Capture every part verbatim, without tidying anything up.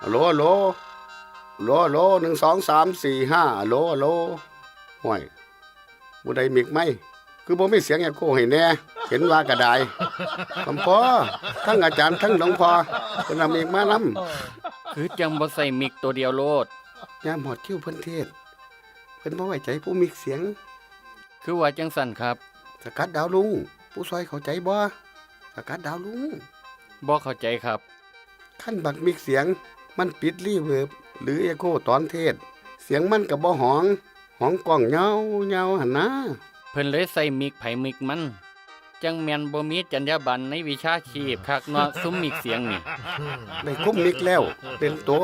ฮัลโหล ฮัลโหล ฮัลโหล ฮัลโหล หนึ่ง สอง สาม สี่ ห้า ฮัลโหล ฮัลโหล ห้วย ผู้ใดมิกไหม คือบ่มีเสียงเอโคให้แหน่ เห็นว่าก็ได้ หลวงพ่อ ทั้งอาจารย์ ทั้งหลวงพ่อ เพิ่นเอามิกมานำ คือจั่งบ่ใส่มิกตัวเดียวโลด ยามฮอดคิวเพิ่นเทศน์ เพิ่นบ่ไว้ใจผู้มิกเสียง คือว่าจั่งซั้นครับ สกัดดาวรุ่ง ผู้ซอยเข้าใจบ่ สกัดดาวรุ่ง บ่เข้าใจครับ คันบักมิกเสียง มันปิดรีเวิร์บ หรือเอโคตอนเทศน์ เสียงมันก็บ่หอง หองก้องยาวๆ หั่นนะ เพิ่นเลยใส่มิกไผมิกมัน จั่งแม่นบ่มีจรรยาบรรณในวิชาชีพคักเนาะ ซุมมิกเสียงนี่ ได้คุมมิกแล้ว เต็มตัว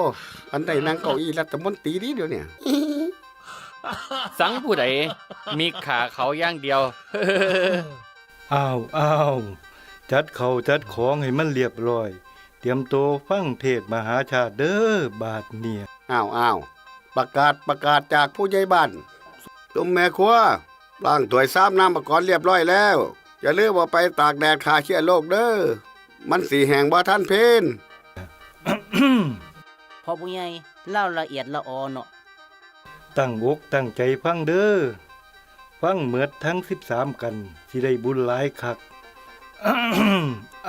อันได้นั่งเก้าอี้รัฐมนตรีดีเดี๋ยวนี้ สังผู้ใด มิกขาเขาอย่างเดียว อ้าว อ้าว จัดเข้าจัดของให้มันเรียบร้อย เตรียมตัวฟังเทศน์มหาชาติเด้อบาดเนี่ย อ้าว อ้าว ประกาศ ประกาศจากผู้ใหญ่บ้าน ซุมแม่ครัว ล้างถ้วยชามน้ำอุปกรณ์เรียบร้อยแล้ว อย่าลืมเอาไปตากแดดฆ่าเชื้อโรคเด้อ มันสิแห้งบ่ทันเพล พ่อผู้ใหญ่ ลาวละเอียดละออเนาะ ตั้งอกตั้งใจฟังเด้อ ฟังเมิดทั้งสิบสามกัน สิได้บุญหลายคัก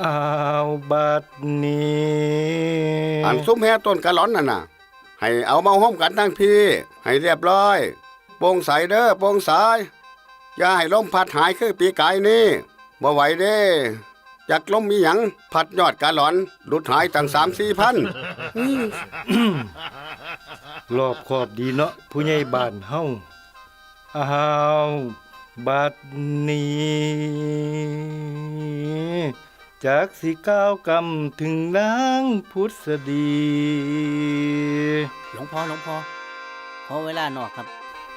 อ้าว บาดนี้ อันซุมแห่ต้นกะหล่อนนั่นน่ะ ให้เอามาโฮมกันทั้งพี้ ให้เรียบร้อย โปร่งใสเด้อ โปร่งใส อย่าให้ลมพัดหายคือปีกายนี้ บ่ไหวเด้ จักลมอีหยัง พัดยอดกะหล่อน หลุดหายตั้งสามสี่พัน รอบคอบดีเนาะ ผู้ใหญ่บ้านเฮา อ้าว บาดนี้ จักสิกล่าวกำถึงนางผุดสดี หลวงพ่อ หลวงพ่อ ขอเวลานอกครับ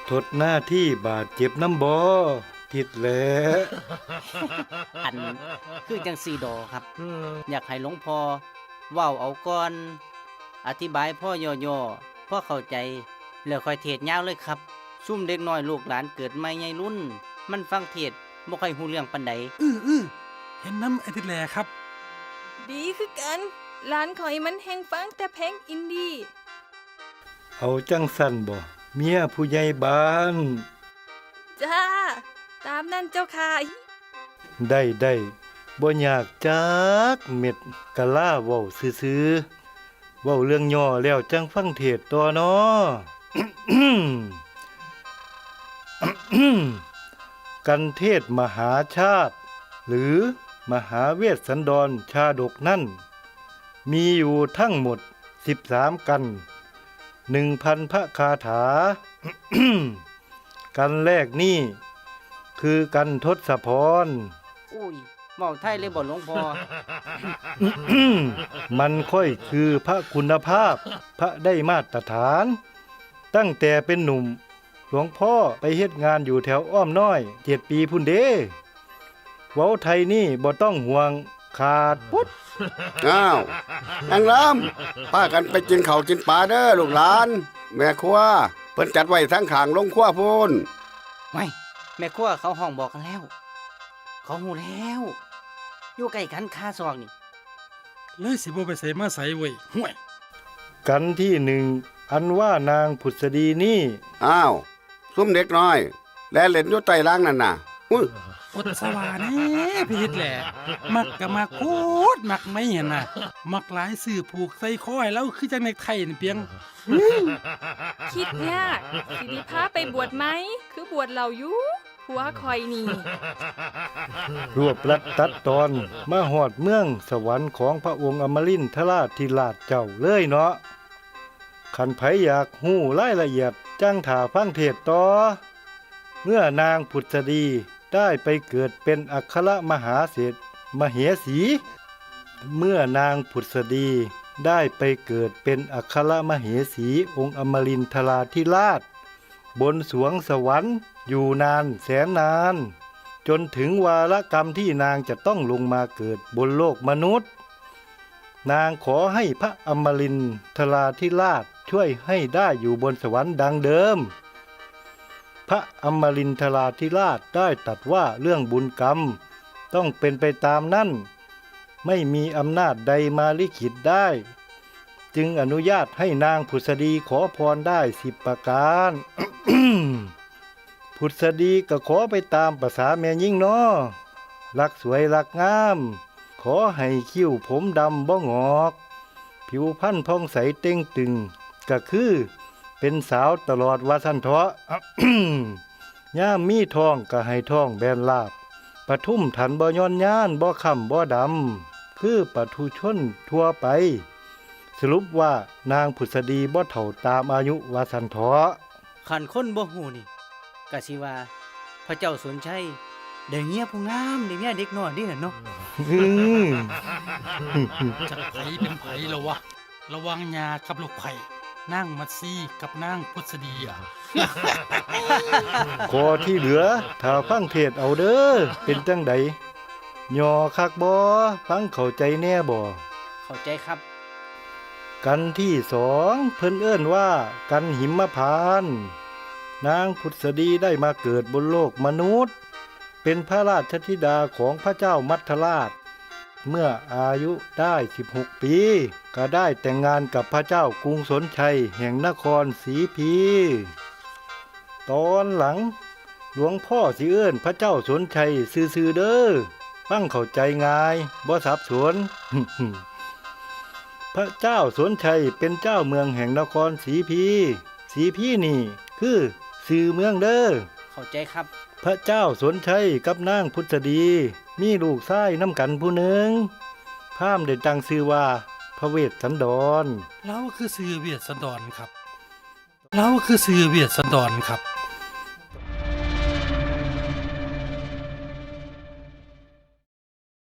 ทดหน้าที่บาดเจ็บนำบ่ ทิดแหละ อัน คือจั่งซี้ดอกครับ อยากให้หลวงพ่อเว้าเอาก่อน อธิบายพอย่อๆ พอเข้าใจ แล้วค่อยเทศน์ยาวเลยครับ ซุมเด็กน้อยลูกหลานเกิดใหม่ใหญ่รุ่น มันฟังเทศน์บ่ค่อยฮู้เรื่องปานใด อื้อๆ เห็นนำไอ้ทิดแหล่ครับ ดีคือกัน หลานข้อยมันแฮ่งฟังแต่เพลงอินดี้ เอาจั่งซั้นบ่ เมียผู้ใหญ่บ้าน จ้า ตามนั้นเจ้าค่ะ ได้ ได้ บ่ยากจักเม็ด กะลาเว้าซื่อๆ เว้าเรื่องย่อแล้วจั่งฟังเทศน์ต่อเนาะ กันเทศน์มหาชาติ หรือมหาเวสสันดรชาดกนั้น มีอยู่ทั้งหมดสิบสามกัน หนึ่งพันพระคาถา กันแรกนี่ คือกันทศพร อุ้ย เว้าไทยเลยบ่หลวงพ่อ มันค่อยคือพระคุณภาพ พระได้มาตรฐาน ตั้งแต่เป็นหนุ่ม หลวงพ่อไปเฮ็ดงานอยู่แถวอ้อมน้อย เจ็ดปีพุ้นเด้ เว้าไทยนี่บ่ต้องห่วง ขาดปุ๊ด อ้าว นางลำ พากันไปกินข้าวกินปลาเด้อลูกหลาน แม่ครัว เพิ่นจัดไว้ทางข้างโรงครัวพู้น ไม่ แม่ครัวเขาห้องบอกกันแล้ว เขาฮู้แล้ว อยู่ใกล้กันคาซอกนี่ เลยสิบ่ไปไสมาไสเว้ย ห่วย กันที่หนึ่ง อันว่านางผุดสดีนี่ อ้าว ซุมเด็กน้อย แล่นเล่นอยู่ใต้รางนั่นน่ะ อุ๊ย อดสะว่าแหน่ พินิจแหละ มักก็มักโพด มักไหมหั่นน่ะ มักหลายซื้อผูกใส่คอให้ลาวคือจั่งเนกไทนี่เปียง คิดยาก สิได้พาไปบวชไหม คือบวชเหล้าอยู่ ผัวข้อยนี่ รวบรัดตัดตอน มาฮอดเมืองสวรรค์ของพระองค์อมรินทราธิราชเจ้าเลยเนาะ คันไผอยากฮู้รายละเอียด จั่งถ้าฟังเทศน์ต่อ เมื่อนางผุดสดีได้ไปเกิดเป็นอัครมหาเศรษฐ มเหสี เมื่อนางผุดสดีได้ไปเกิดเป็นอัครมเหสีองค์อมรินทราธิราช บนสวงสวรรค์อยู่นานแสนนาน จนถึงวาระกรรมที่นางจะต้องลงมาเกิดบนโลกมนุษย์ นางขอให้พระอมรินทราธิราชช่วยให้ได้อยู่บนสวรรค์ดังเดิม พระอมรินทราธิราชได้ตรัสว่าเรื่องบุญกรรมต้องเป็นไปตามนั้น ไม่มีอำนาจใดมาลิขิตได้ จึงอนุญาตให้นางผุษดีขอพรได้สิบประการ ผุษดีก็ขอไปตามประสาแม่ยิ่งเนาะ รักสวยรักงาม ขอให้คิ้วผมดำบ่หงอก ผิวพรรณผ่องใสเต่งตึง ก็คือเป็นสาวตลอดว่าซั่นเถาะ ยามมีท้องก็ให้ท้องแบนราบ ปทุมธันบ่ย่อนยาน บ่ค้ำบ่ดำ คือปทุชนทั่วไป สรุปว่านางผุษดีบ่เฒ่าตามอายุว่าซั่นเถาะ คันคนบ่ฮู้นี่ ก็สิว่า พระเจ้าสนชัย ได้เมียผู้งาม ได้เมียเด็กน้อยเด้ล่ะเนาะ อืม จักไผเป็นไผละวะ ระหว่างยากับลูกไข่ นางมัดซีกับนางพุทธดีอะ ข้อที่เหลือ ถ้าฟังเทศน์เอาเด้อ เป็นจั่งใด ย่อคักบ่ ฟังเข้าใจแน่บ่ เข้าใจครับ กันที่สอง เพิ่นเอิ้นว่ากันหิมพานต์ นางผุษดีได้มาเกิดบนโลกมนุษย์ เป็นพระราชธิดาของพระเจ้ามัทธราช เมื่ออายุได้สิบหกปี ก็ได้แต่งงานกับพระเจ้ากรุงสนชัยแห่งนครสีพี ตอนหลัง หลวงพ่อสิเอิ้นพระเจ้าสนชัยซื่อๆเด้อ ฟังเข้าใจง่าย บ่สับสน พระเจ้าสนชัยเป็นเจ้าเมืองแห่งนครสีพี สีพีนี่คือชื่อเมืองเด้อ เข้าใจครับ พระเจ้าสนชัยกับนางผุษดี มีลูกชายนำกันผู้หนึ่ง พราหมณ์ได้ตั้งชื่อว่าพระเวสสันดร เราคือชื่อเวสสันดรครับ เราคือชื่อเวสสันดรครับ